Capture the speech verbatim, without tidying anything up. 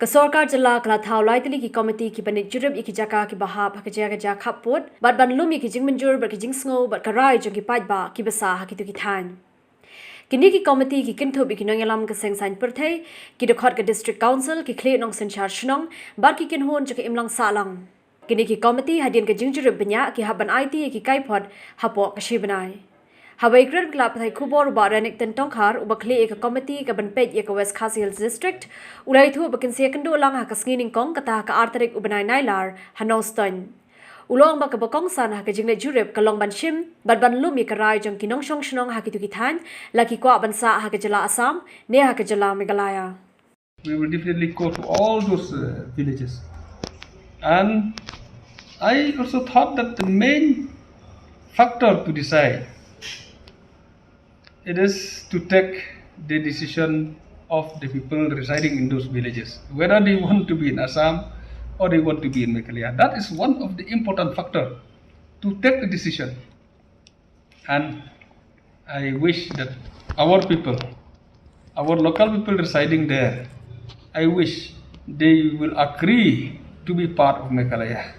Ka sorkar jylla ka la thaw lai tylli ki komiti ki ban leit jurip ïa ki jaka kiba hap ha ka jaka khappud bad ban lum ïa ki jingmynjur bad ki jingsngew bad ka rai jong ki paidbah kiba sah ha kito ki thaiñ. Kine ki komiti ki kynthup ïa ki nongïalam ka seng saiñ pyrthei, ki dkhot ka District Council, ki khlieh nongsynshar shnong bad ki kynhun jong ka imlang sahlang. Kine ki komiti hadien ka jingjurip bniah ki hap ban aiti ïa ki kaiphod hapoh ka shi bnai. Haba ïakren bad ki lad pathai khubor u Bah Renikton Tongkhar uba khlieh ïa ka komiti ka ban peit ïa ka West Khasi Hills District, u la ïathuh ba kin sa ïakynduh lang ha ka sngi nyngkong kata ha ka ar tarik u bnai Nailar ha Nongstoiñ. U la ong ba kaba kongsan ha ka jingleit jurip ka long ban shim bad ban lum ïa ka rai jong ki nongshong shnong ha kito ki thaiñ, la ki kwah ban sah ha ka jylla Assam ne ha ka jylla Meghalaya. We will definitely go to all those uh, villages. And I also thought that the main factor to decide, it is to take the decision of the people residing in those villages, whether they want to be in Assam or they want to be in Meghalaya. That is one of the important factor to take the decision. And I wish that our people, our local people residing there, I wish they will agree to be part of Meghalaya.